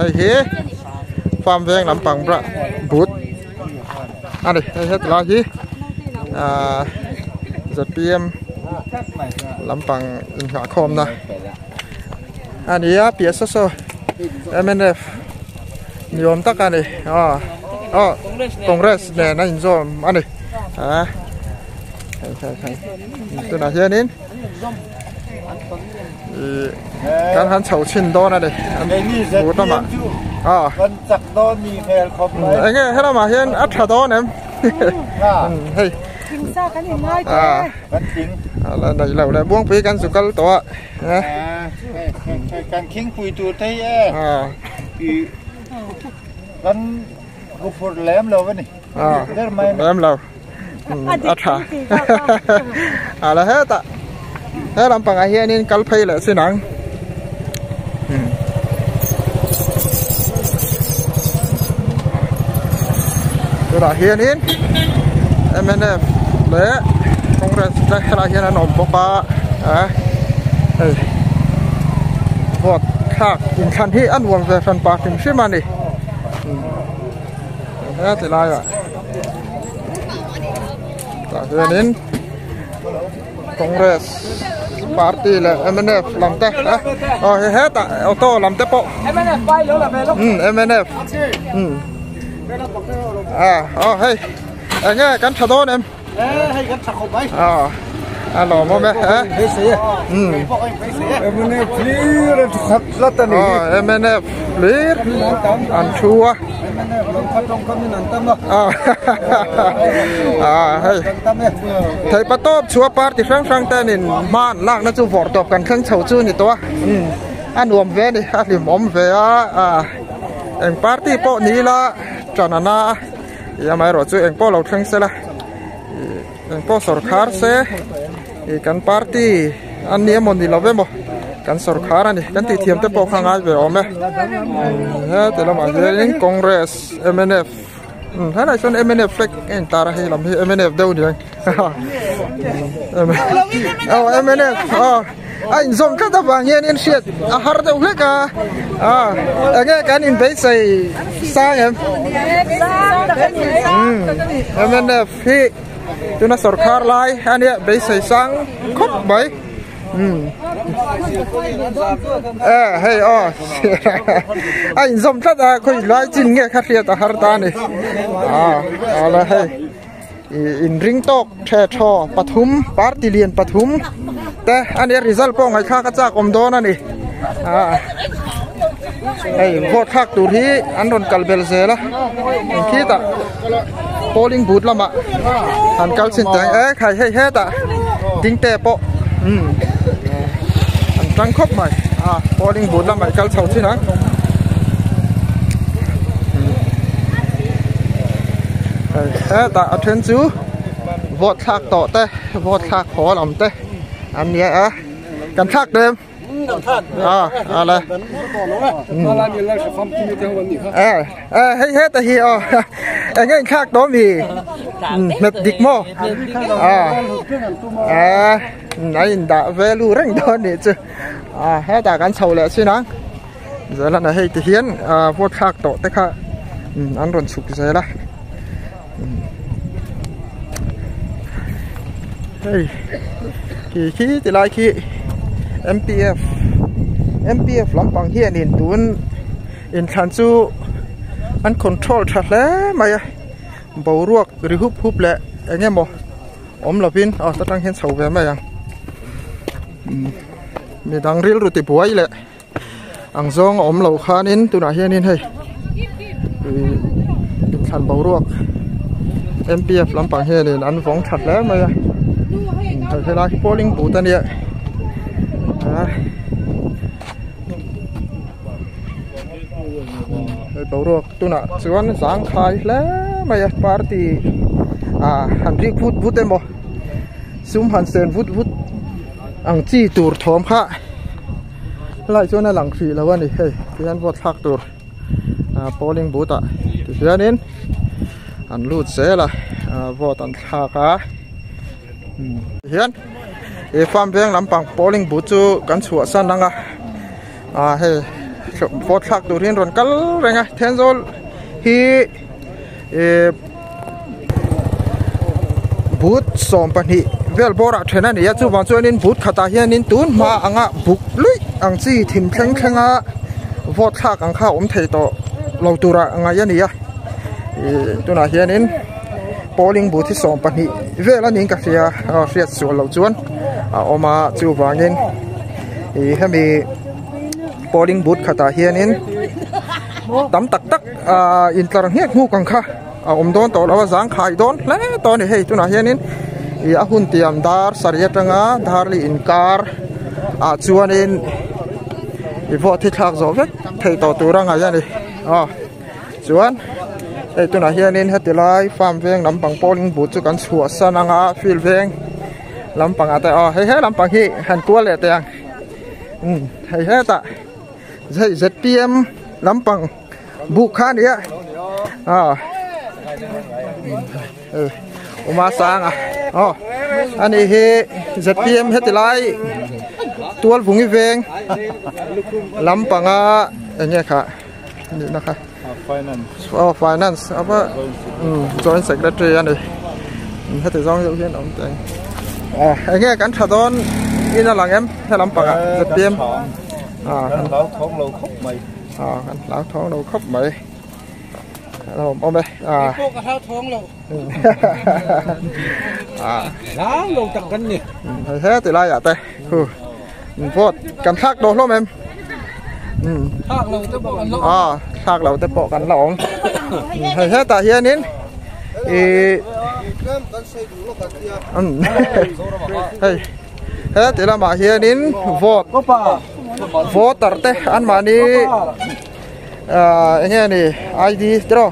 Hei hi farm veng lampang booth a ni. Hei heti lai hi ah zpm lampang inghahkhawmna a ni a piah saw saw mnf ni awm tak a ni aw aw congress nen a inzawm a ni ah hei hei hei tunah hianin. Kan han chho chhin dawn a ni. Bur lamah. Ah. Kan chak dawn ni hmel khawp mai. Enge helamah hian a tha dawn em? Hei. Thingsa kan in ngai tawh e. Kan thing. Ala nei lo le Buangpui kan zu kal tawh a. Kan khingpui tur te hi e. Kan huphurh lem lo a ni. Lem lo. A tha. Ala hetah he lampangah hianin kal phei leh chin ang. Tunah hianin mnf leh Congress te helaiah hian an awm bawk a hei vote thlak inthlan hi a nuam ve hran pah hrim hrim a ni. Heti laiah tah hianin Congress party leh mnf lam te aw he hetah auto lam te pawh umm mnf umm ah aw hei eng nge kan tha dawn em aw a lawmawm e mnf hlir an thu khat tlat a ni aw mnf hlir an thu a Theihpa tawp chhuah party hrang hrang te nen hma an lakna chu vawrh tawp kan thleng chho chu a ni tawh a a nuam ve a ni a hlimawm ve a eng party pawh ni ila tan a na a ih amaherawh chu eng pawh lo thleng se la ih eng pawh sawrkhar se ih kan party a ni emaw ni lo emaw kan sawrkhar a ni kan tih thiam te pawh kha ngai ve awm e heti lamah hianin congress mnf helaiah sawn mnf flag a intar a hei lam hi mnf deuh aniang aw mnf aw a inzawm tlat avang hianin hriat a har deuh hlek a eng nge kan inbeisei sang em mnf hi. Tuna sawrkhar lai a nia beisei sang khawp mai umm e hei aw a inzawm tlat a khawi lai chin nge kha hriat a har ta a ni ah ala hei ih inring tawk the thaw pathum party lian pathum te a nia result pawh ngaihthlak a chak awm dawn a ni ah hei vote thlak tur hi an rawn kal bel zel a engkhitah. Polling booth lamah an kal chin teh ang e khai hei hetah ding te pawh umm an tang khawp mai a polling booth lamah i kal chho chin ang hei hetah a then chu vote thlak tawh te vote thlak haw lam te an nia a kan thlak dawn em. À, à là. À, à hei hết hi ờ. Anh anh khác đó mì. Mệt địch mò. À. À, anh đã về lu reng đó nè chứ. À, hết đã gắn sầu lẹ xin á. Giờ là hei thì hiến à vô khác tổ tất cả. Ăn rồi sụp giờ là. Hei khi khi ti lai khi mpf mpf lampang hianin tun inthlan chu an control tha hle mai a boruak ri hup hup leh eng emaw awm lovin aw ta tang hian chho ve mai ang midang rilru ti buai leh. Ang zawng a awm lo khanin tunah hianin hei ih inthlan boruak M P F lampang hianin an vawng tha hle mai a hei helai hi polling booth a nia a hei boruak tunah chuan zangkhai hle mai a party ah han rik vut vut emaw sum han sen vut vut ang chi tur thawm kha. Helaiah chuan a lang hrih lo a ni hei tihian vote thlak tur ah polling booth ah tihianin an lut zel a ah vote an thlak a tihian he farm veng lampang polling booth chu kan chhuah san ang a ah hei Vote thlak tur hian rawn kal reng a Thenzawl hi ihh boot 12 vel bawrah then a ni a chuvang chuanin boot khatah hianin tun hma anga buk luih ang chi thim thleng thlenga vote thlak ang kha a awm thei tawh lo tura ngaih a ni a ihh tunah hianin polling booth hi 12 vel a niin ka hria a hriat sual loh chuan a awm a chuvangin ih hemi polling booth khatah hianin tam tak tak ah intlar nghek nghuk ang kha a awm dawn tawh lo a zangkhai dawn hle tawh a ni hei tunah hianin ih a hun tiam dar sarih atanga darli inkar ah chuanin ih vote hi thlak zawh vek theih tawh tur a ngaih a ni aw chuan hei tunah hianin heti lai farm veng lampang polling booth chu kan chhuahsan anga field veng lampang ah te aw hei he lampang hi han kual leh teh ang umm hei hetah hei zpm lampang buk kha a ni a aw uma sanga aw ani hi zpm heti lai tual vungi veng lampanga eng nge kha nihna kha finance aw finance ava joint secretary a ni heti zawng deuh hian a awm teh ang eng nge kan tha dawn in a lang em he lampangah zpm kan hlau thawng lo khawp mai. A kan hlau thawng lo khawp mai a lo awm e a pawh ka hlau thawng lo a hlau lo tak kan ni hei he ti lai ah te hu vote kan thlak tawh hlawm em thlak lo te pawh kan la a thlak lo te pawh kan la awm hei hetah hianin ih hei he ti lamah hianin vote Voter te anmahni ahh eng nge ni ID tiraw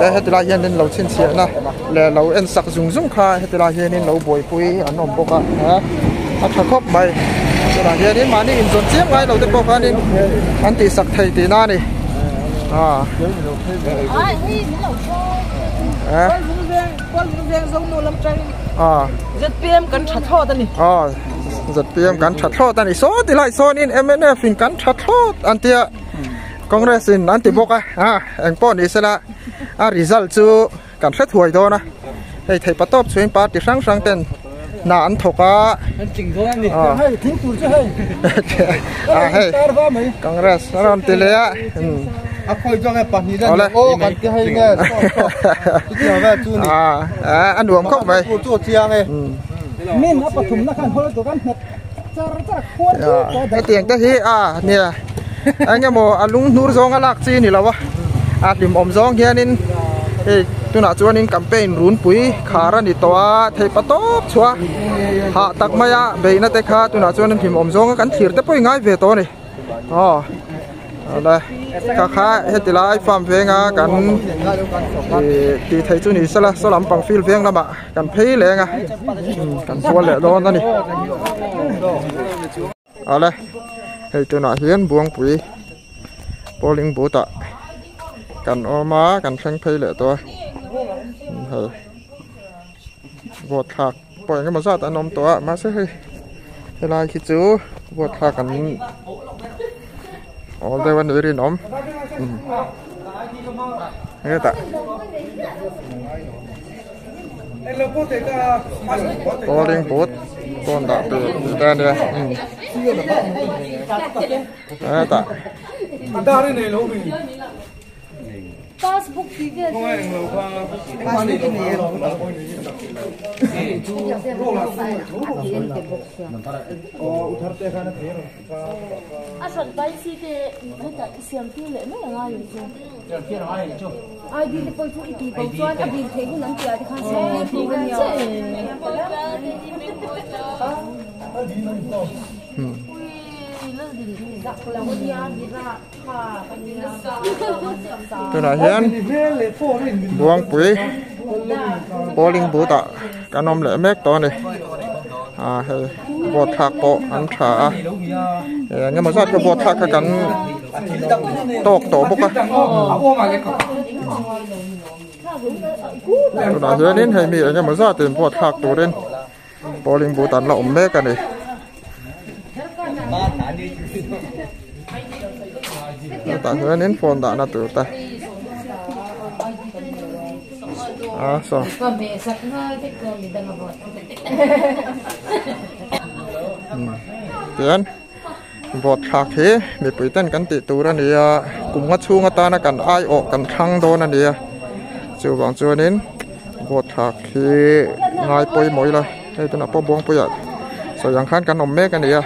te heti lai hianin lo chhinchhiahna leh lo en sak zung zung kha heti lai hianin lo buaipui an awm bawk a a tha khawp mai tunah hianin mahni inzawn chiam ngai lo te pawh khanin an tih sak thei tihna a ni ah. ZPM kan tha thlawt a ni. ZPM kan tha thlawt a ni saw ti lai sawnin mnf in kan tha thlawt an tia Congress in an ti bawk a a eng pawh ni sela a result chu kan hre thuai dawn a hei thei pa tawp chhuin party hrang hrang ten hna an thawk a an tling dawn a ni hei thing tur chu hei a hei Congress a rawn ti leh a a khawi chuan nge pahnih la ni aw kan ti hei nge chutiang vel chu ni a a nuam khawp mai chu a chiang e Min a pathumna khan hawl tur kan nghet char char a khuar chu ka daih. Hetiang te hi a nia eng emaw a lung hnur zawng a lak chi ni lo a a hlimawm zawng hianin hei tunah chuanin campaign runpui khar a ni tawh a theih pa tawp chhuah hah tak mai a beihna te kha tunah chuan hlimawm zawng a kan thlir te pawh i ngai ve tawh a ni. Aw awle kha kha heti lai farm venga kan ih tih theih chu ni sela saw lampang field veng lamah kan phei leng a kan hual leh dawn a ni awle hei tunah hian buangpui polling booth ah kan awm a kan thleng phei leh tawh a hei vote thlak pawh eng emaw zat an awm tawh a mahse hei helai khi chu vote thlak an awl deuh a ni rinawm hetah polling booth pawn dah tur te a nia hetah. Passbook tih vel a hran pai si te hetah i siam tir leh mai anga in chu ID te pawh chu i tih bo chuan a bil theih hun an tih ah te khan siam tir tur a nia. Tunah hian Buangpui polling booth ah kan awm leh mek tawh a ni ah hei vote thlak pawh an tha a eng emaw zat kha vote thlak kha kan tawk tawh bawk a tunah hianin hei mi eng emaw zatin vote thlak turin Polling booth an la awm mek a ni. Hetah hianin phone dahna tur te a saw. Tian vote thlak hi mipui ten kan tih tur a ni a kum nga chhung atana kan aiawh kan thlang dawn a ni a chuvang chuanin vote thlak hi ngai pawimawh ila hei tunah pawh Buangpuia sawi ang khan kan awm mek a ni a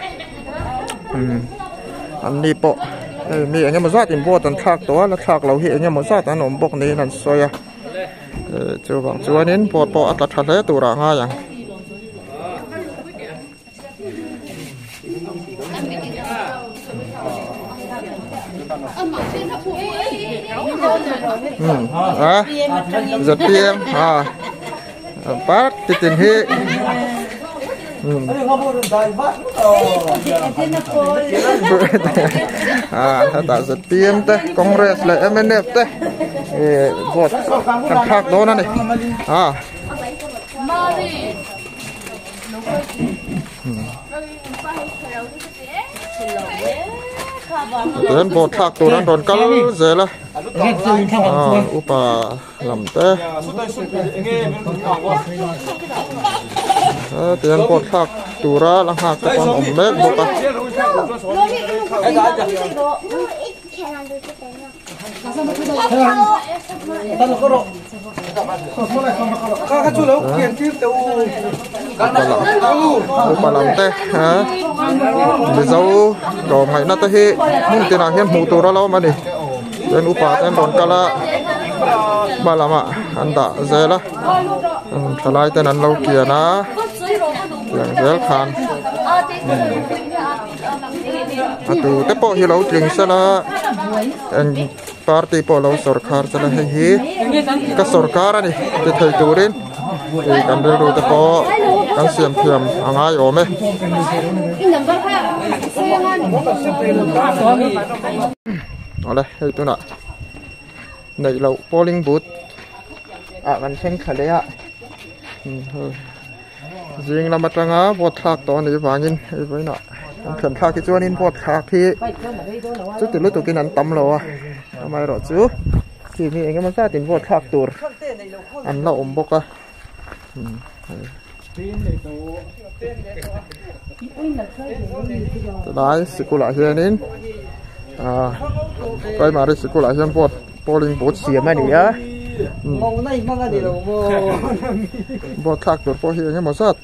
umm an ni pawh hei mi eng emaw zat in vote an thlak tawh a la thlak loh hi eng emaw zat an awm bawk niin an sawi a eh chuvang chuanin vote pawh a tla tha hle turah a ngai ang. A zpm a party tin hi a hetah zpm te congress leh mnf te eh vote kan thlak dawn a ni a. Tihian boat thlak tur an rawn kal zel a upa lam te tihian boat thlak tura la nghak te pawh an awm mek bawk a. Upa lam te Mizo tlawmngaihna te hi hmun tinah hian hmuh tur a lo awm a ni chuan upa te an rawn kal a hma lamah an dah zel a thalai ten an lo kian a tiang zel khan. A tu te pawh hi lo tling sela eng party pawh lo sawrkhar sela hei hi ka sawrkar a ni ti thei turin ih kan rilru te pawh kan siam thiam a ngai awm e. Awle hei tunah neih loh polling booth ah kan thleng thla leh a. Zing lam atanga vote thlak tawh a nih vangin hei vawiinah an thian thlak hi chuanin vote thlak hi chuti lutukin an tam lo a amaherawhchu khi mi eng emaw zatin vote thlak tur an la awm bawk a tilai sikulah hianin ah primary sikulah hian vote Polling booth siam a ni a vote thlak tur pawh hi eng emaw zat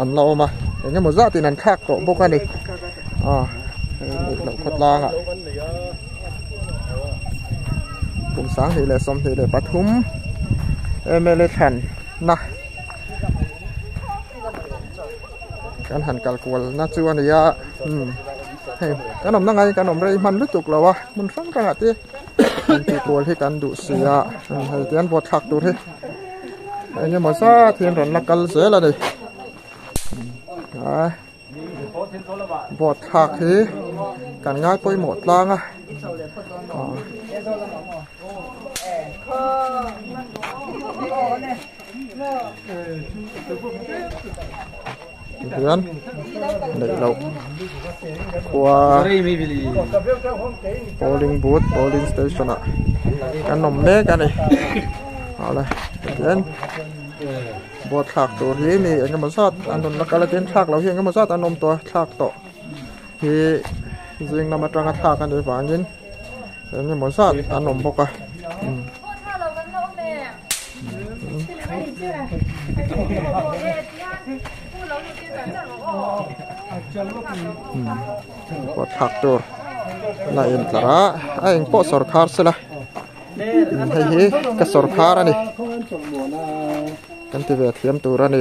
an la awm a eng emaw zat in an thlak tawh bawk a ni a hei loh khawtlang ah kum sanghnih leh 23 mla thlan na kan han kal kual na chu a ni a hei kan awmna ngai kan awm rei hman lutuk lo a hmun hrang hrang ah te. An tih kual hi kan duh si a hei tihian vote thlak tur hi eng emaw zat hi an rawn la kal zel a ni a vote thlak hi kan ngai pawimawh tlang a Tihian neih loh khua polling booth polling station ah kan awm mek a ni awle tihian vote thlak tur hi mi eng emaw zat an rawn la kal a tin thlak loh hi eng emaw zat an awm tawh a thlak tawh hi zing lam atanga thlak a nih vangin eng emaw zat an awm bawk a. Kawt thlak tur la in tlar a a eng pawh sawrkhar sela hei hi ka sawrkhar a ni kan ti ve thiam tur a ni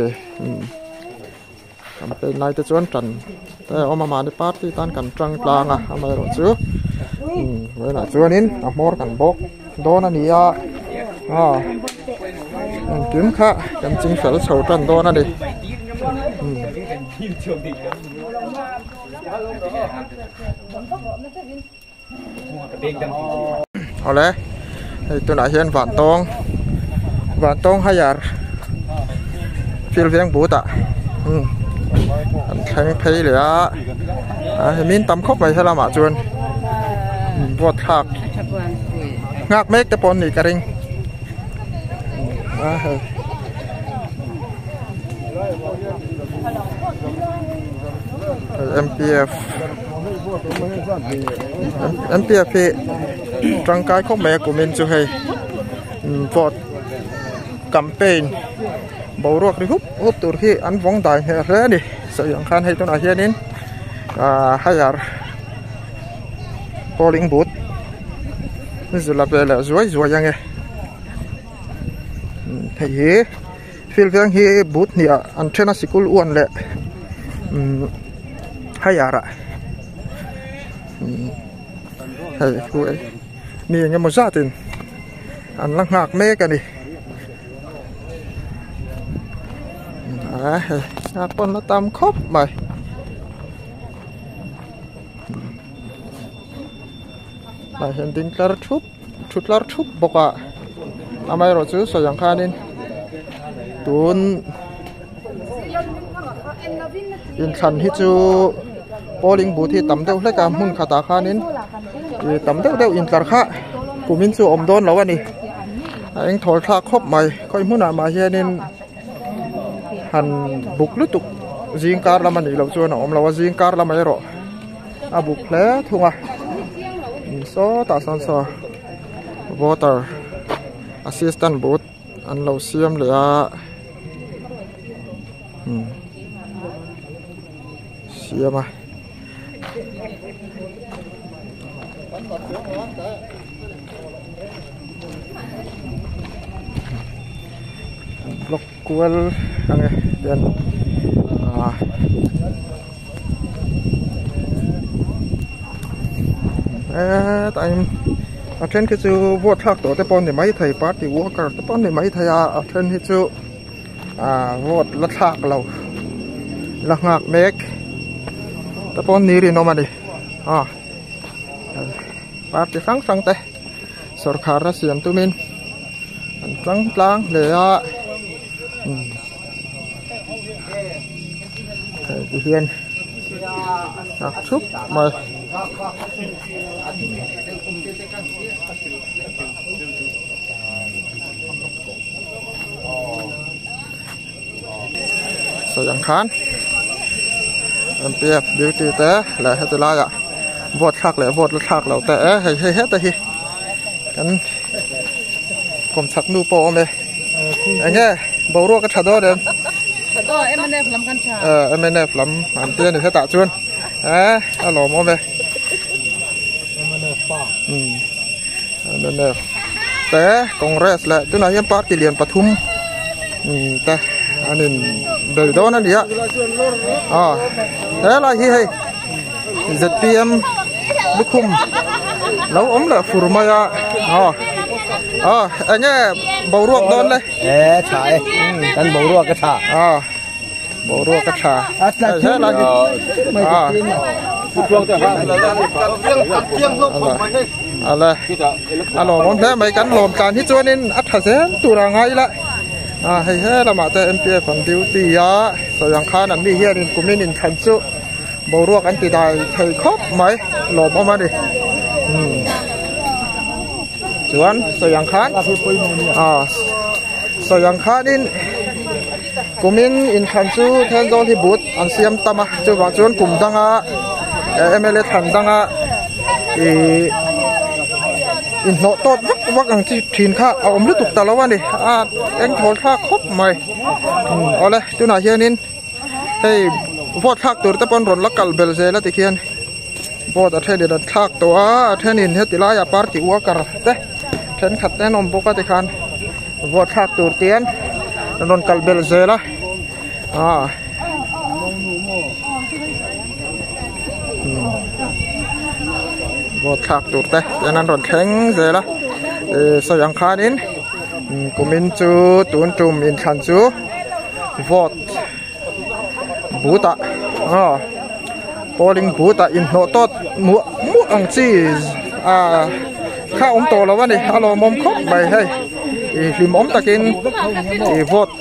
campaign lai te chuan tan te a awm a mahni party tan kan tang tlang a amaherawhchu vawiinah chuanin a hmawr kan bawk dawn a ni a aw engkim kha kan ching fel chho tan dawn a ni awle hei tunah hian vantawng vantawng hire field veng but ah an thleng phei leh a a hei min tam khawp mai helamah chuan. Vote thlak nghak mek te pawh an nih ka ring a hei. MPF MPF hi tangkai khawp mai a kumin chu hei vote campaign boruak ri hup hup tur hi an vawng dai hneh hle a ni sawi ang khan hei tunah hianin ah higher polling booth zula ve leh zuai zuai ang e hei hi field veng hi booth hnih ah an then a sikul uan leh higher ah hei khu mi eng emaw zat in an la nghak mek a ni a hei nghak pawn la tam khawp mai. Tah hian ding tlar thup thu tlar thup bawk a amaherawh chu sawi ang khanin tun inthlan hi chu polling booth hi tam deuh hlek a hmun khatah khanin ih tam deuh deuh intlar kha kumin chu a awm dawn lo a ni a eng thawl thlak khawp mai khawi hmunah mah hianin han buk lutuk zing kar lam a nih loh chuan a awm lo a zing kar lamah erawh a buk hle thung a sawtah sawn saw voter assistant booth an lo siam leh a siam a. Block kual ang e tian ah hetain a then khi chu vote thlak tawh te pawh an ni maithei party worker te pawh an ni maithei a a then hi chu ah vote la thlak lo la nghak mek te pawh an ni rinawm a ni ah. Party hrang hrang te sawrkhar a siam tumin an tang tlang hle a hei ti hian a thup mai. Sawi ang khan MPF duty te leh heti laiah vote thlak leh vote la thlak lo te e hei hei heta hi kan kawmchhak nu pawh a awm e eng nge boruak a tha dawn em tha dawn MNF lam kan tha MNF lam an tia ni hetah chuan e a lawmawm e MNF pa MNF te Congress leh tunah hian party lian pathum te an in bei dawn a ni a ah helai hi hei Z_P_M lukhum lo awm leh fur mai a ah ah eng nge boruak dawn le e tha e kan boruak a tha ah boruak a tha helai hi ah ala a lawmawm hle mai kan lawm tlan hi chuanin a tha zel tur a ngai ila a hei he lamah te M_P_F an duty a sawi ang khan an ni hianin kumin inthlan chu boruak an ti dai thei khawp mai lawmawm a ni chuan sawi ang khan ah sawi ang khanin Kumin inthlan chu Thenzawl hi but an siam tam a, chuvang chuan kum danga mla thlan danga ih inhnawh tawt vak vak ang chi thin kha a awm lutuk ta lo a ni, a eng thawl thlak khawp mai. Awle tunah hianin hei vote thlak tur te pawn rawn la kal bel zel a tikhian vote a thenin an thlak tawh a, a thenin heti laiah party worker te thenkhat te an awm bawk a tikhan. Vote thlak tur te hian an rawn kal belh zel a ah vote thlak tur te hian an rawn thleng zel a ih sawi ang khanin kumin chu tun tum inthlan chu vote booth ah aw polling booth ah inhnawh tawt muah muah ang chi ah kha awm tawh lo a ni a lawmawm khawp mai hei ih hlimawm takin ih vote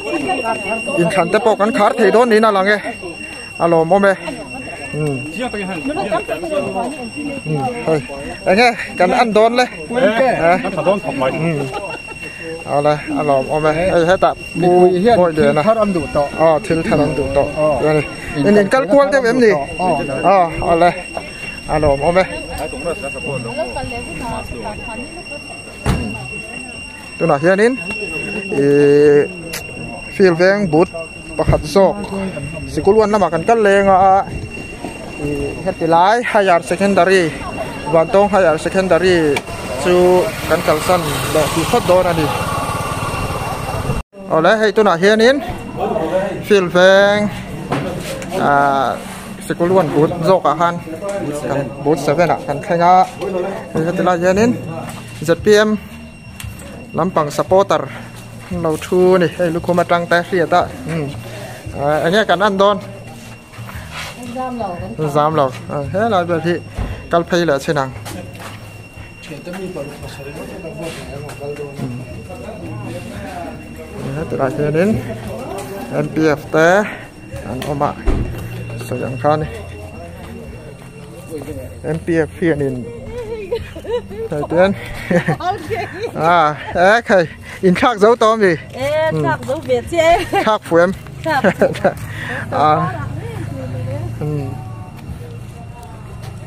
inthlan te pawh kan khar thei dawn niin a lang e a lawmawm e. Hei enge kan an dawn le awle a lawm awm e hei hetah pu bawi lian a aw thil thar an duh tawh ani in in kal kual deuh em ni aw awle a lawm awm e tunah hianin ihh field veng but pakhat zawk sikul uan lamah kan kal leng a ih heti lai higher secondary vantawng higher secondary chu kan kalsan leh tih phawt dawn a ni awle hei tunah hianin field veng ahh sikul uan but zawkah khan kan but seven ah kan thleng a heti lai hianin Z_P_M. Lampang supporter an lo thu a ni hei lukhum atang te hriat a umm eng nge kan en dawn zam lo helai vel hi kal phei leh chin ang hetilai hianin M_P_F te an awm a sawi ang kha a ni. MPF hianin hei tian a e khai in thlak zo tawh ami e thlak zo ve che thlak fu em a um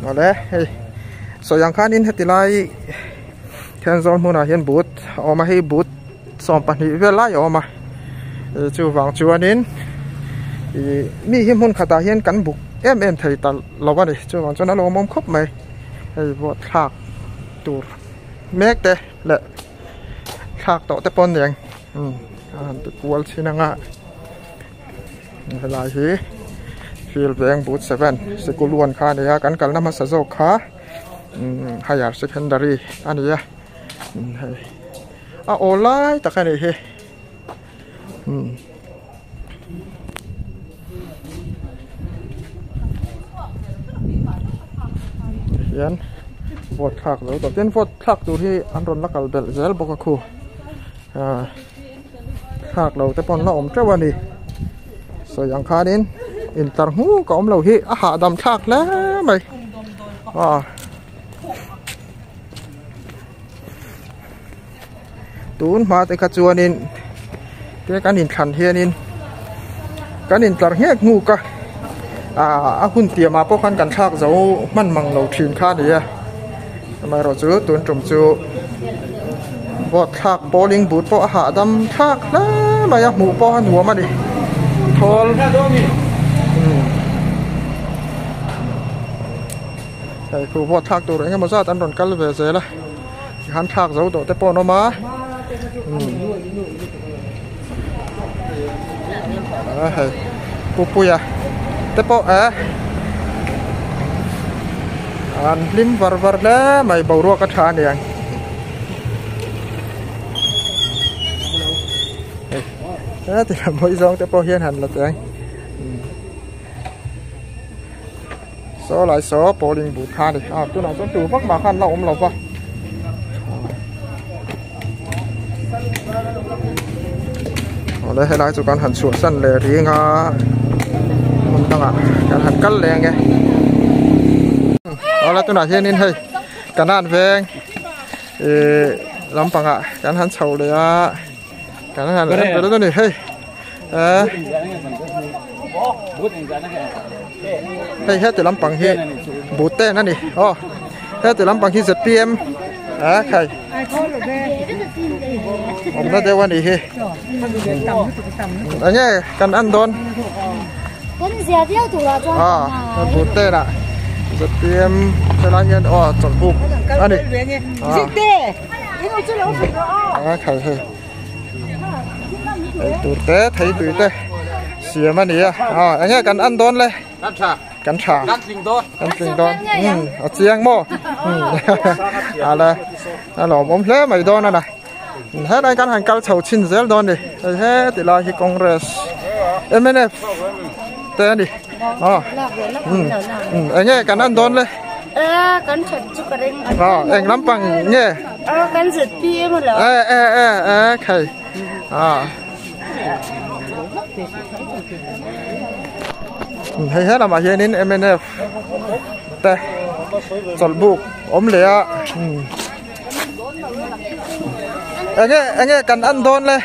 awle hei sawi ang khanin heti lai Thenzawl hmunah hian but a awm a hei but 12 vel lai a awm a chuvang chuanin ih mi hi hmun khatah hian kan buk em em thei ta lo a ni chuvang chuan a lawmawm khawp mai hei vote thlak tur mek te leh thlak tawh te pawh an ni ang umm a han ti kual chhin anga helai hi field veng but seven sikul one kha a ni a kan kalna hmasa zawk kha umm higher secondary a ni a hei. A aw lai tak a nih hi umm hian vote thlak zo tawh tin vote thlak tur hi an rawn la kal belh zel bawk a khu ah thlak lo te pawh an la awm teuh a ni sawi ang khanin intlar nghuk a awm lo hi a hahdam thlak hle mai ah. Tun hma te kha chuanin te kan inthlan hianin kan intlar nghek nghuk a ah a hun tiamah pawh khan kan thlak zo hman mang lo thin kha a ni a amaherawh chu tun tum chu vote thlak polling booth pawh a hahdam thlak hle mai a hmuh pawh a nuam a ni thawl. Hei khu vote thlak tur eng emaw zat an rawn kal ve zel a tikhan thlak zo tawh te pawh an awm a a hei pupuia te pawh eh an hlim var var hle mai boruak a tha a niang hei heti lam hawi zawng te pawh hian han la teh ang. Saw lai saw polling booth kha a ni a tunah chuan tu vak mah khan la awm lo va awle helai chu kan han chhuahsan leh ring a hmun dangah kan han kal leh ange awle tunah hianin hei kanan veng ih lampangah kan han chho leh a kan han en vel a ni hei. Hei heti lampang hi Bhutan a ni aw heti lampang hi zpm a khai awmna deuh a nih hi enge kan en dawn a Bhutan ah zpm helai hian aw chawlhbuk a ni a khai hei. Eitur te thei tui te siam a ni a aw eng nge kan en dawn le kan tha kan tha kan tling dawn kan tling dawn um a chiang maw um ala a lawmawm hle mai dawn a na helai kan han kal chho chhin zel dawn ni hei heti lai hi congress mnf te a ni aw um um eng nge kan en dawn le kan that chu ka reng aw eng lampang nge kan zpm a lo e e e e khai a Hei he lamah hianin mnf te chawlhbuk awm leh a enge enge kan an dawn le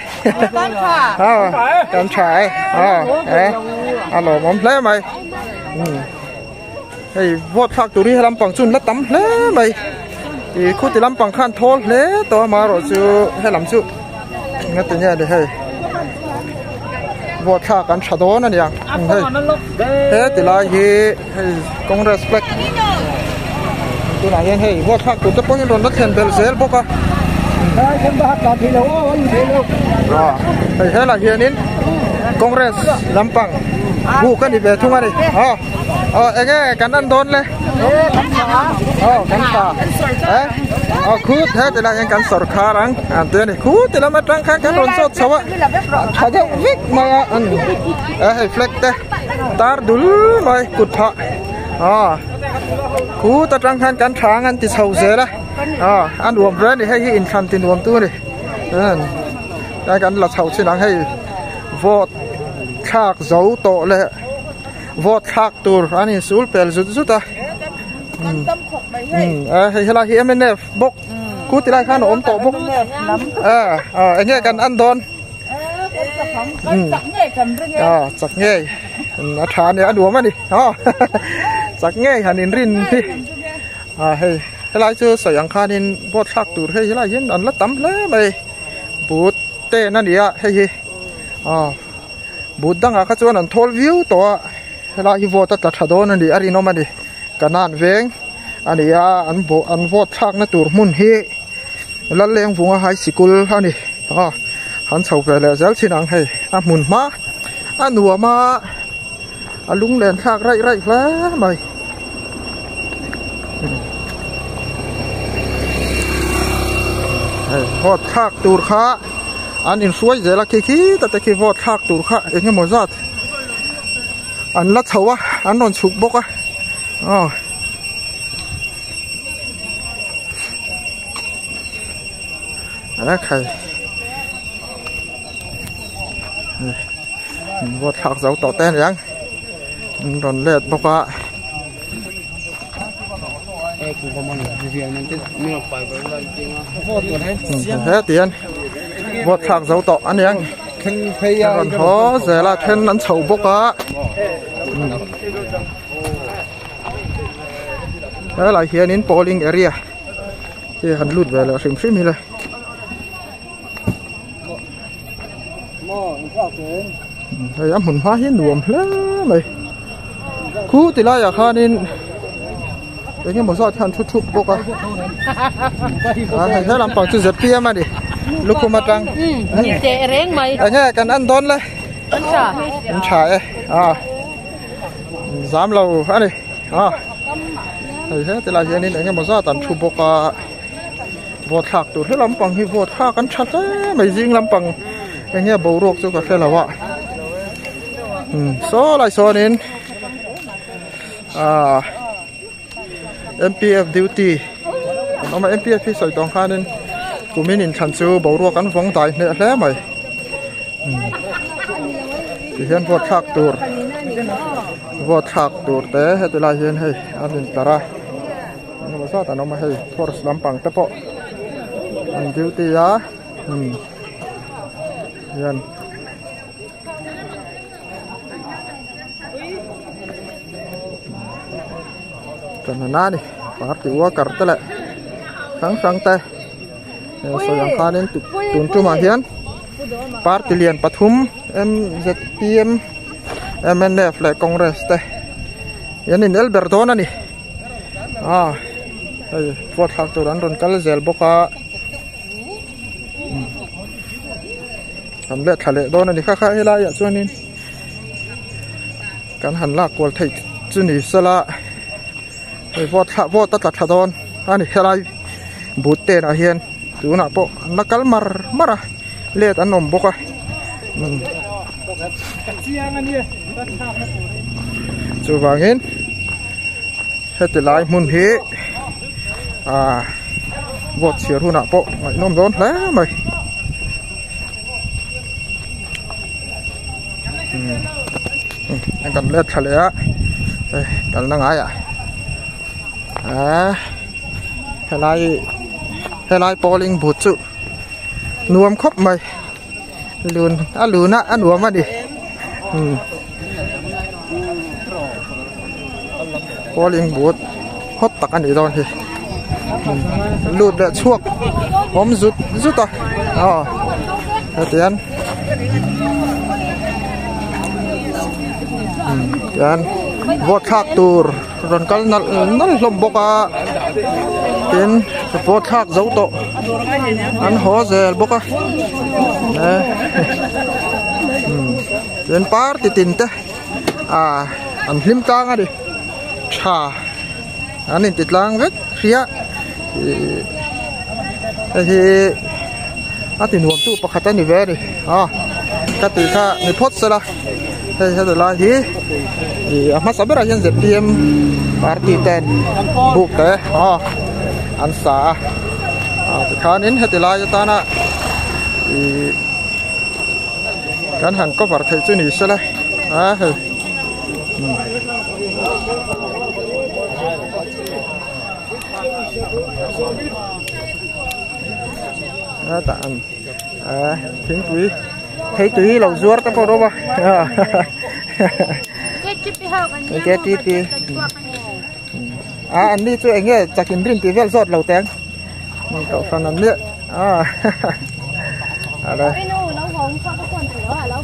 kan tha e a lawmawm hle mai hei vote thlak tur hi helam pang chu an la tam hle mai ih khuti lampang khan thawl hle tawh a amaherawhchu helam chu engati nge ni hei vote thlak an tha dawn a niang hei he ti lai hi hei congress flag tunah hian hei vote thlak tur te pawh hi an rawn la thlen belh zel bawk a hei helaiah hianin congress lampang buk a ni ve thung a ni. Ờ enge kan an dawn le. Ờ kan tha. Eh. Ờ khu thế thì là hian kan sawrkhar ang an ti a ni. Khu ti lam atang khan kan rawn chawt chho a. Tha deuh vek mai a an eh hei flag te tar dul mai kut phah. Ờ khu ta tang khan kan tha ang an ti chho zel a. Ờ a nuam hle a ni hei hi inthlan ti nuam tu a ni. Tlai kan la chho chin ang hei vote thlak zo tawh leh. Vote thlak tur an insul pel zut zut a hei helai hi mnf bawk khu ti lai khan a awm tawh bawk eng nge kan an dawn chak ngei a tha a ni a nuam a ni chak ngei han inrin hi hei helai chu sawi ang khanin vote thlak tur hei helai hian an la tam hle mai but ten a ni a hei hi. But dangah kha chuan an thawl viau tawh a, helai hi vote a tla tha dawn a ni a rinawm a ni. Kanan veng a ni a, an bawh an vote thlakna tur hmun hi Lalengvunga High Sikul a ni a, han chho ve leh zel thin ang hei a hmun hma a nuam a, a lunglen thlak raih raih hle mai. Hei vote thlak tur kha. An inhruai zel a khi khi ta te khi vote thlak tur kha eng emaw zat an la chho a an rawn chhuk bawk a aw a khai vote thlak zo tawh te aniang an rawn let bawk a. Hetiang vote thlak zo tawh a niang rawn haw zel a then an chho bawk a helai hianin polling area hi han lut ve leh hrim hrim hi le hei a hmun hma hi nuam hle mai khu ti laiah khanin eng emaw zat hian thu thup bawk a a hei he lampang chu zpm a ni lukhum atang eng nge kan en dawn le an tha e a zam lo a ni a hei he ti lai hianin eng emaw zat an thu bawk a. Vote thlak tur he lampang hi vote thlak an tha hle mai zing lampang eng nge boruak chu ka hre lo a umm saw lai sawnin ahh M P F duty an awm a M P F hi sawi tawng khanin kumin inthlan chu boruak an vawng dai hneh hle mai umm tihian vote thlak tur vote thlak tur te heti lai hian hei an intlar a. Engemaw zat an awm a hei force lampang te pawh an duty a umm hian channa a ni party worker te leh hrang hrang te sawi ang khanin tun tumah hian party lian pathum M_Z_P_M M_N_F leh congress te an inel ber dawn a ni. A hei vote thlak tur an rawn kal zel bawk a kan let thla leh dawn a ni kha kha helai ah chuanin kan han lak kual theih chu ni sela hei vote thla vote a tla tha dawn a ni helai but ten ah hian tunah pawh an la kal mar mar a let an awm bawk a chuvangin heti lai hmun hi ah vote chhiar hunah pawh ngaihnawm dawn hle mai. Kan let thla leh a hei kalna ngaiah ah helai helai polling booth chu nuam khawp mai lun a lun a a nuam a ni umm polling booth hot tak a nih dawn hi lut leh chhuak awm zut zut a aw hetiang tian vote thlak tur rawn kal nalh nalh hlawm bawk a tin vote thlak zo tawh an haw zel bawk a tin party tin te ah an hlim tlang a ni tha. An inti tlang vek hria ih hei hi a ti nuam tu pakhat a ni ve a ni a ka tih kha ni phawt sela hei heti lai hi ih a hmasa berah hian zpm party ten buk te aw an sa a ah tikhanin heti lai atana ih kan han cover theih chu ni sela a hei. Tah an thingpui thei tui lo zuar te pawh rawh a ktp a an ni chu eng nge chakin rin tih vel zawt lo teng kohhran an nia a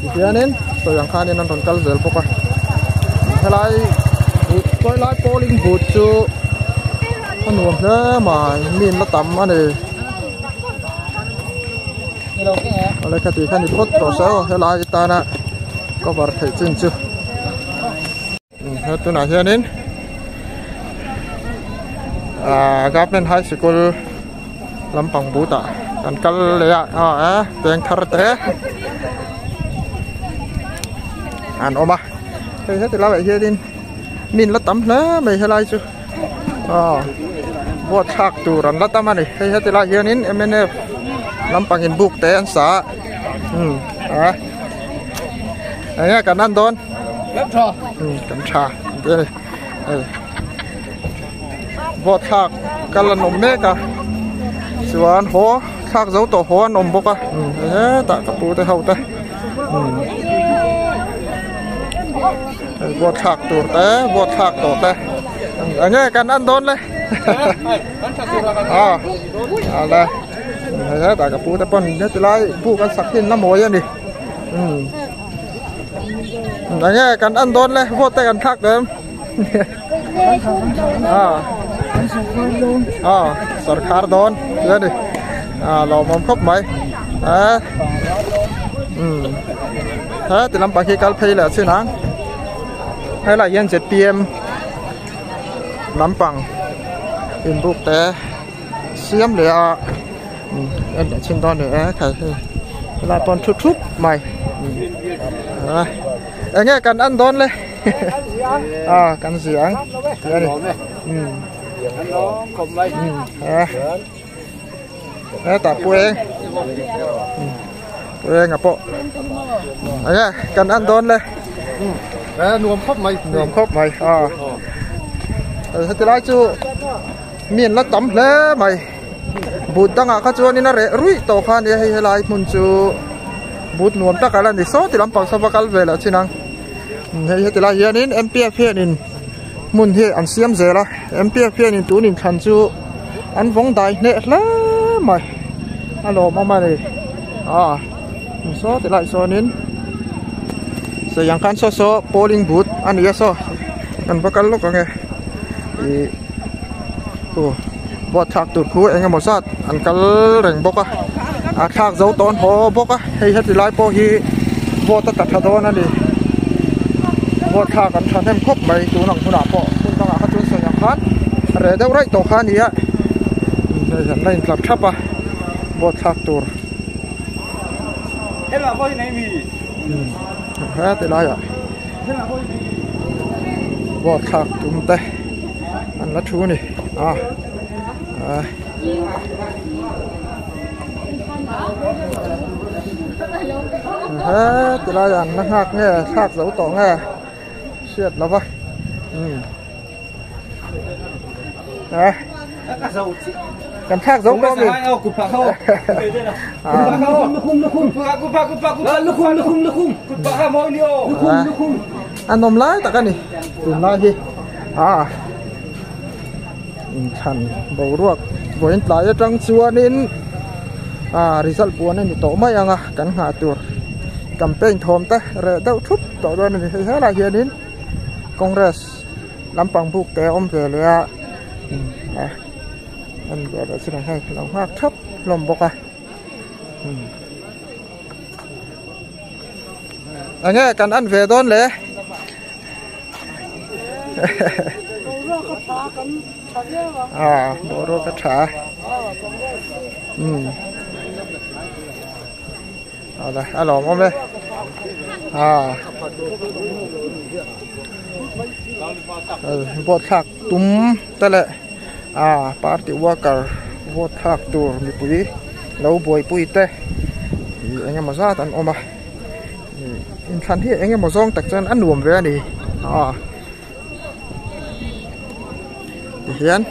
tihianin sawi ang khanin an rawn kal zel bawk a helai sawi lai polling booth chu a nuam hle mai mi an la tam a ni awle khati kha ni phawt tawh se aw helai tana cover theih chin chu. He tunah hianin ahh government high sikul lampang but ah kan kal leh a aw e peng thar te an awm a hei heti laiah hianin mi an la tam hle mai helai chu aw vote thlak tur an la tam a ni hei heti laiah hianin mnf lampang in buk te an sa a umm a enge kan en dawn. Kan tha. Kan tha te ni. Hei. Vote thlak kal an awm mek a. Chuan haw thlak zo tawh haw an awm bawk a. Hetah ka pu te ho te. Hei vote thlak tur te vote thlak tawh te. Enge kan en dawn le. A. Ala. Hei hetah ka pu te pawn heti lai buk an sak hi an la mawi a ni. Enge kan en dawn le vote te kan thlak em a a sarkar dawn tih a ni a lawmawm khawp mai a um he ti lampang hi kal phei leh a chin ang helaiah hian zpm lampang inbuk te siam leh a en leh chhin dawn ni e khai hei helai pawn thu thup mai a enge kan en dawn le a kan zi ang tih a ni a hetah pu eng pu eng a pawh enge kan en dawn le nuam khawp mai nuam khawp mai a heti lai chu. Mi an la tam hle mai but dangah kha chuanin a reh ruih tawh kha ania hei helai hmun chu but nuam tak a la ni saw ti lampang saw va kal ve loh chin ang hei heti lai hianin M P F hianin hmun hi an siam zel a M P F hianin tun inthlan chu an vawng dai hneh hle mai a lawmawm a ni a saw ti lai sawnin sawi ang khan saw saw polling booth a ni a saw kan va kal lawk ang e ih. Aw vote thlak tur khu eng emaw zat an kal reng bawk a a thlak zo tawn haw bawk a hei heti lai pawh hi vote a ta tha dawn a ni vote thlak an thahnem khawp mai tun ang hunah pawh hmun dangah kha chuan sawi ang khan a reh deuh raih tawh kha a ni a hei an la intlar thap a vote thlak tur heti laiah vote thlak tum te. An la thu a ni a a he tilai an la nghak nge thlak zo tawh nge. hriat lo va umm a kan thlak zo tawh a mi a nawm lai tak a ni tunlai hi a inthlan boruak vawiin tlai atang chuanin ah result puan a ni tawh mai ang a kan nghah tur campaign thawm te reh deuh thup tawh dawn a ni hei helaiah hianin congress lampang buk te a awm ve leh a ah en ve leh chin ang hei lo nghak thap hlawm bawk a enge kan en ve dawn le. À, boruak a tha um awle a lawm awm e à vote thlak tum te leh à party worker vote thlak tur mipui lo buaipui te ih eng emaw zat an awm a. Inthlan hi eng emaw zawng tak chuan a nuam ve a ni aw tihian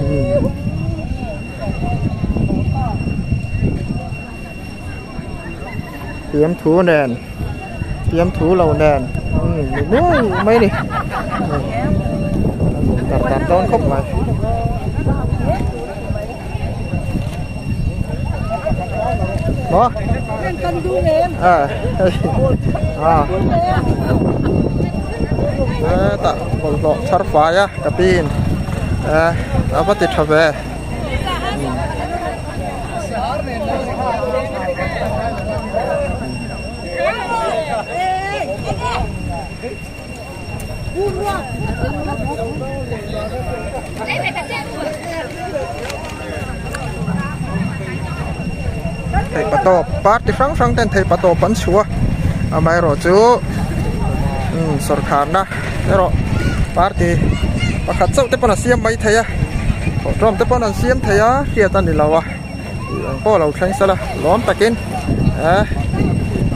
umm fiamthu nen fiamthu lo nen umm ni nuai mai a ni dar dar dawn khawp mai. Maw? À, à. Hetah bawlhhlawh chhar fai a ka pin eh a va ti tha ve. Theihpatawp party hrang hrang ten theihpatawp an chhuah a amaherawhchu umm sawrkharna erawh party pakhat chauh te pawn a siam mai thei a thawhṭawm te pawn an siam thei a hriat a ni lo a ih eng pawh lo thleng sela lawm takin eh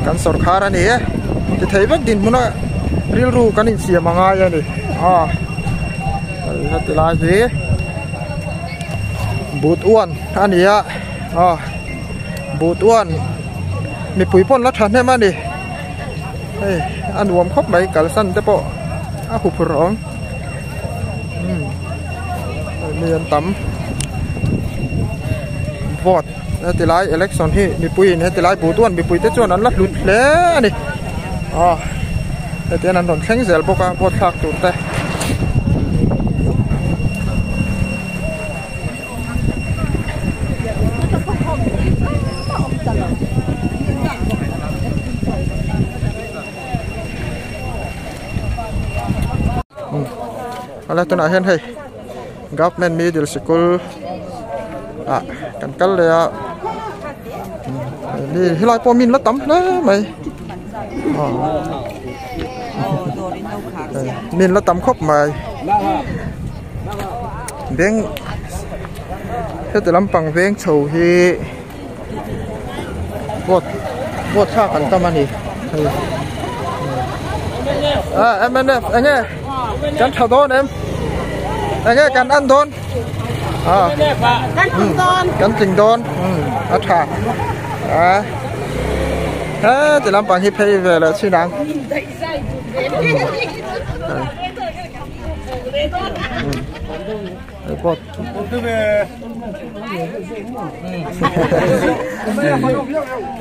kan sawrkhar a ni e ti thei vek dinhmuna rilru kan insiam a ngai a ni aw heti lai hi but uan a ni a aw but uan mipui pawn la thahnem a ni hei a nuam khawp mai kalsan te pawh a huphurh awm umm mi an tam vote heti lai election hi mipui in heti lai buh duan mipui te chuan an la hlut hle a ni aw heti hian an rawn thleng zel bawk a vote thlak tur te. Hala tunah hian hei government middle sikul ah kan kal leh a mi helai pawh min la tam hle mai min la tam khawp mai beng heti lampang veng chho hi. Vote vote thlak an tam a ni hei ah mnf enge kan tha dawn em enge kan an dawn ah kan tling dawn kan tling dawn um a tha ah he ti lampang hi phei ve leh chin ang Vote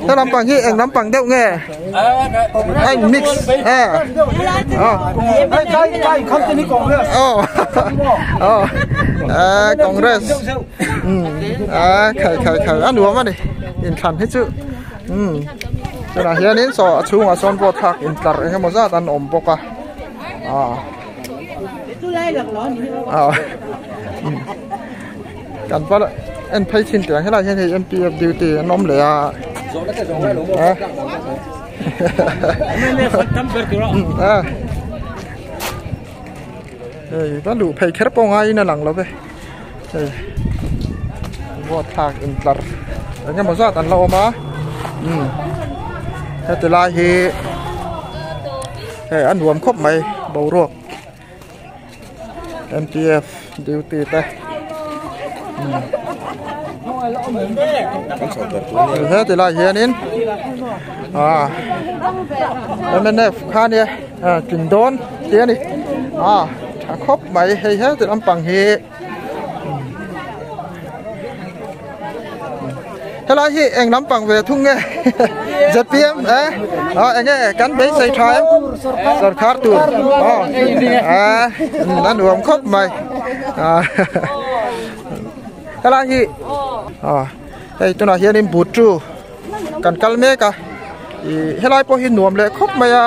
Thế lampang hi eng lampang deuh nge anh mix à oh oh Congress à khai khai khai a nuam ani inthlan hi chu um tunah hianin saw a chhungah sawn vote thlak intlar eng emaw zat an awm bawk a ah. Kan va en phei thin teh ang helai hian hei M_P_F duty an awm leh a hei va luh phei kher pawh ngaiin a lang lo ve hei vote thlak intlar eng emaw zat an la awm a heti lai hi. Hei a nuam khawp mai boruak M_P_F duty te heti lai hianin ah M_N_F kha nia tling dawn tih a ni ah tha khawp mai hei heti lampang hi. Helai hi eng lampang ve thung nge zpm e a enge kan beisei tha em sarkar tur aw a a nuam khawp mai a helai hi a hei tunah hianin butru kan kal mek a ih helai pawh hi nuam leh khawp mai a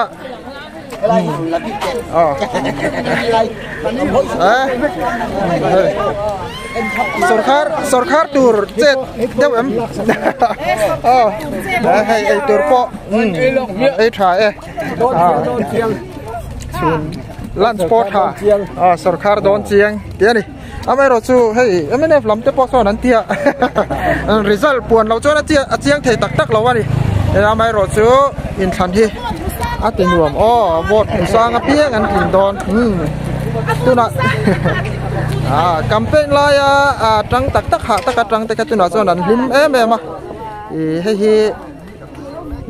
sawrkhar sawrkhar tur chet deuh em aw hei ei tur pawh ei tha e lunch pawh tha sawrkhar dawn chiang tih a ni. Amaherawhchu hei mnf lam te pawh sawn an tia result puan loh chuan a chiang thei tak tak lo a ni amaherawhchu inthlan hi a ti nuam aw vote hmu sang apiang an tling dawn tunah ah campaign laia tang tak tak hah taka tang te kha tunah chuan an hlim em em a ih hei hi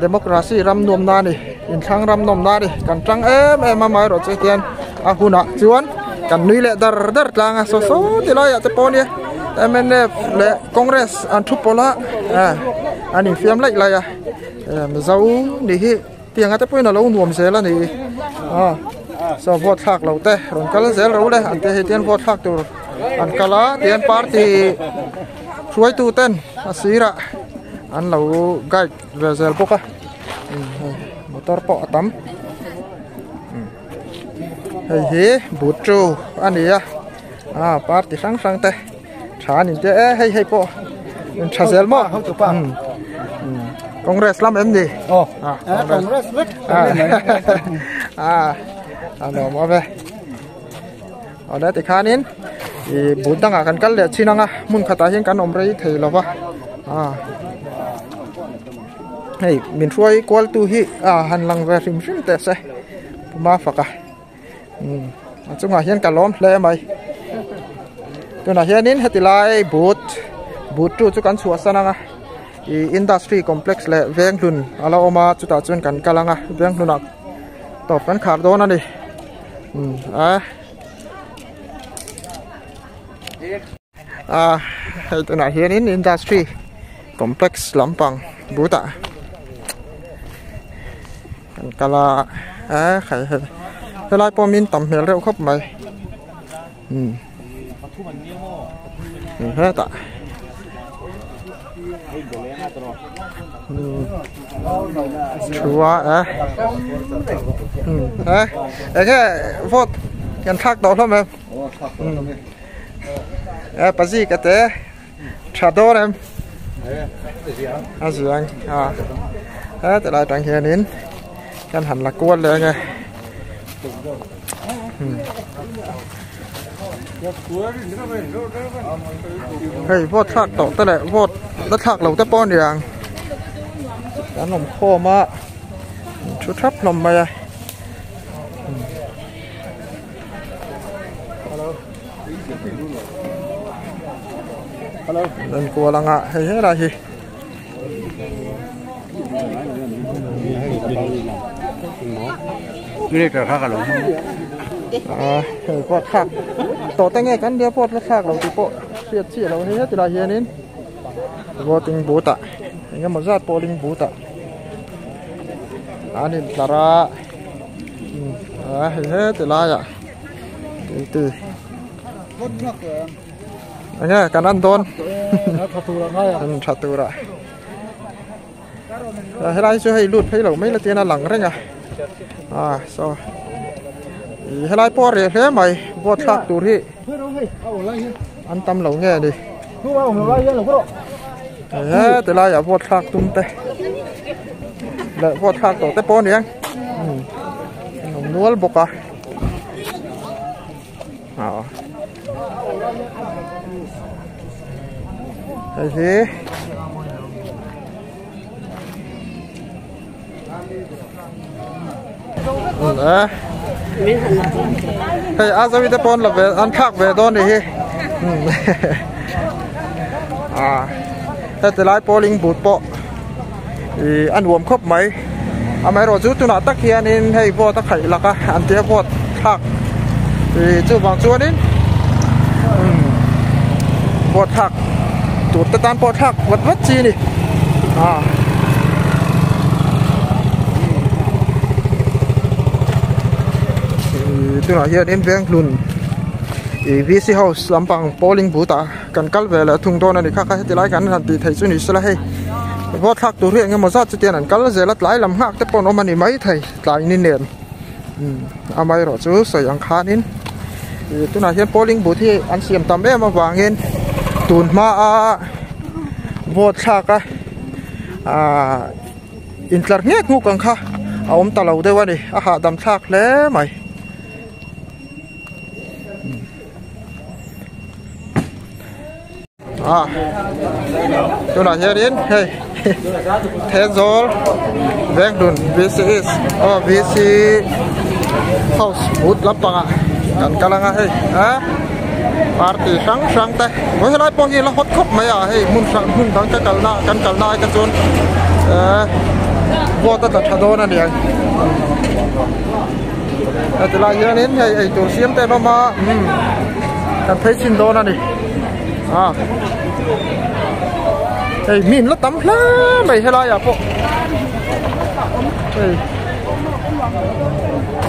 democracy ram nuam na a ni inthlang ram nawm na a ni kan tang em em a amaherawhchu hetiang a hunah chuan kan nui leh dar dar tlang a saw saw ti laiah te pawh nia mnf leh congress an thu pawlh a ah an infiam laih laih a mizo nih hi tiang te pawhin a lo nuam zel a ni ah saw vote thlak lo te rawn kal zel ro le an te hei tian vote thlak tur an kal a tian party hruaitu ten a sirah. An lo guide ve zel bawk a hei motor pawh a tam hei hi butru a ni a ah party hrang hrang te tha an intia e hei hei pawh in tha zel maw congress lam em ni ah congress vek ah a nuam awm e. Awle tikhanin ih but dangah kan kal leh chin ang a hmun khatah hian kan awm rei thei lo va ah hei min hruai kual tu hi ah han lang ve hrim hrim teh se puma faka umm a chungah hian ka lawm hle mai tunah hianin heti lai but but tu chu kan chhuahsan ang a ih industry complex leh venghlun a la awm a chutah chuan kan kal ang a venghlunah tawp kan khar dawn a ni. A hei tunah hianin industry complex lampang butah kan kal a a khai hei helai pawh min tam hmel reuh khawp mai umm hetah. Thua a a enge vote kan thlak tawh hlawm em e pazi ka te tha dawn em a ziang a he tilai tang hianin kan han la kual leh ange. Hei vote thlak tawh te leh vote la thlak lo te pawh a ni ang an awm khawm a thu thap hlawm mai a an kual anga hei helai hi. Hei pawh thlak tawh te nge kan bia pawh la thlak lo tih pawh hriat chiah lo hei heti lai hianin voting booth ah eng emaw zat polling booth ah an intlar a a hei heti laiah duty. Enge kan an dawn an tha tur a helai chu hei lut phei lo mai la tian a lang reng a ah saw ih helai pawh a reh hle mai vote thlak tur hi an tam lo nge ni he ti laiah vote thlak tum te leh vote thlak tawh te pawh a ni ang an awm nual bawk a. Hei hi Hei a zawi te pawn la ve an thlak ve dawn ni hi. A heti lai polling booth pawh ih a nuam khawp mai. Amaherawh chu tunah tak hianin hei vote a khaih lak a an tia vote thlak ih chuvang chuanin vote thlak tur te tan pawh thlak vat vat chi a ni a. Tunah hianin Venghlun ih V C house lampang polling booth ah kan kal ve leh thung dawn a ni kha kha heti lai kan han tih theih chu ni sela hei vote thlak tur hi eng emaw zat chu tian an kal zel a tlai lam nghak te pawh an awm a ni maithei tlai ni nen amaherawh chu sawi ang khanin ih tunah hian polling booth hi an siam tam em avangin tun hmaa vote thlak a ahh intlar ngek nguk ang kha a awm ta lo deuh a ni a hahdam thlak hle mai. À tunah hianin hei Thenzawl Venghlun VC East aw VC House booth lampangah kan kal anga hei a party hrang hrang te vawi helai pawh hi la hot khawp mai a hei hmun hrang hmun dang ka kalna kan kalna ai kha chuan eh vote a tla tha dawn a ni ang heti lai hianin hei eitur siam te an awm a umm kan phei chhin dawn a ni a hei mi in la tam hle mai helai ah pawh hei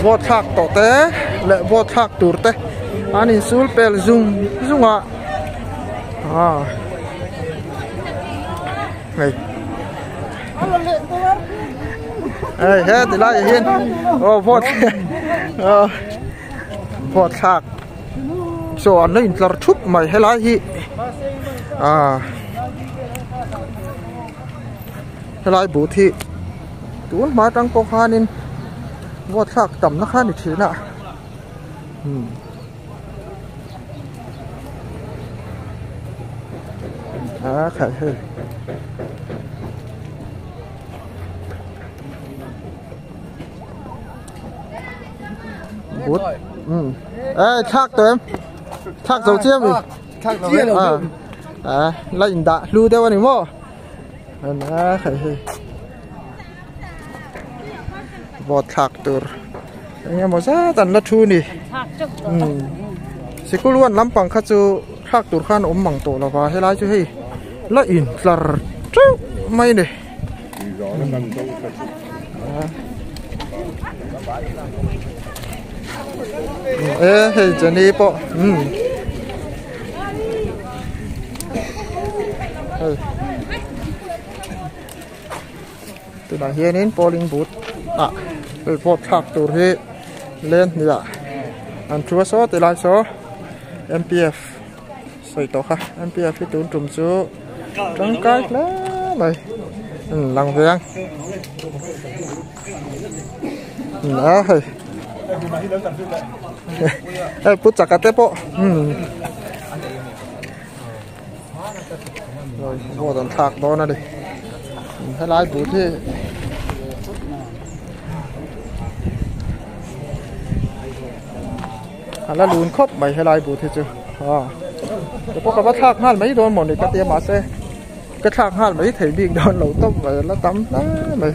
vote thlak tawh te leh vote thlak tur te an insul pel zung zung a a hei hei he ti lai ah hian aw vote aw vote thlak chaw an la intlar thup mai helai hi ah helai booth hi tun hma tang pawh khanin vote thlak tamna kha ni thin a umm. A khalh hei bút ừ ê thác tụi em thác dầu chiêm gì à à lệnh đã lưu theo anh mò à khởi hei vọt thạc tur eng emaw zat an la thu ni umm sikul huan lampang kha chu thlak tur khan awm mang tawh lova helai chu hei la in tlar teuh mai a ni e hei Jenny pawh umm hei. Tunah hianin polling booth ah vote thlak tur hi len hnih ah an thu a saw tilai saw M P F sawi tawh kha M P F hi tun tum chu tangkai hle mai lang ve ang a hei hei pu chaka te pawh umm. Vote an thlak dawn a ni helai booth hi a la lun khawp mai helai booth hi chu a te pawh ka va thlak nghal mai dawn mawni ka tia mahse ka thlak nghal mai thei bik dawn lo tawp mai a la tam hle mai.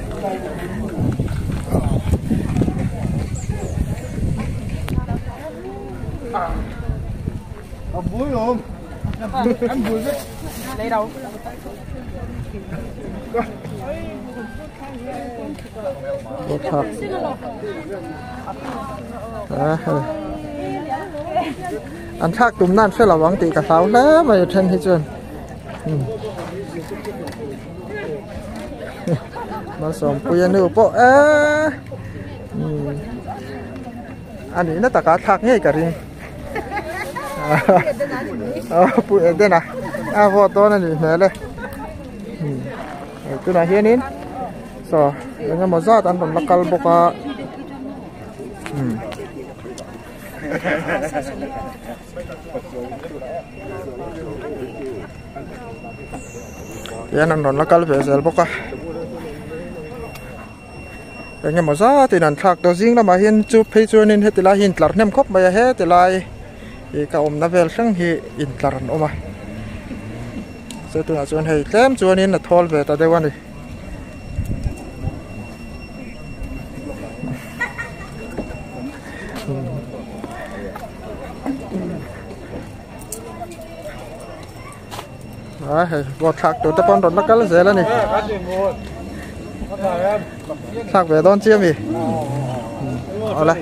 A bui awm an bui vek lấy đâu an thlak tum nan hre lo ang tih ka hlau hle mai a then hi chuan malsawmpuia nu pawh eee a nihna takah thlak ngei ka ring. Pu Eden a a vote dawn a nih hmel e tunah hianin saw eng emaw zat an rawn la kal bawk a tihian an rawn la kal ve zel bawk a. Eng emaw zatin an thlak tawh zing lamah hian chu phei chuanin heti lai hi intlar hnem khawp mai a heti lai ih ka awmna vel thleng hi intlar an awm a se tunah chuan hei tlem chuanin a thawl ve ta deuh a ni. A hei vote thlak tur te pawh an rawn la kal zel a ni thlak ve dawn chiah ami awle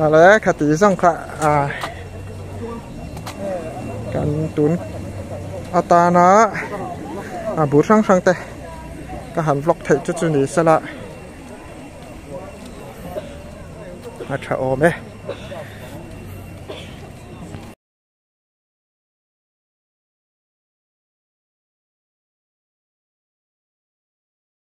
awle khati zawng kha a kan tun atana a bur hrang hrang te ka han vlog theih chu chu ni sela a tha awm e.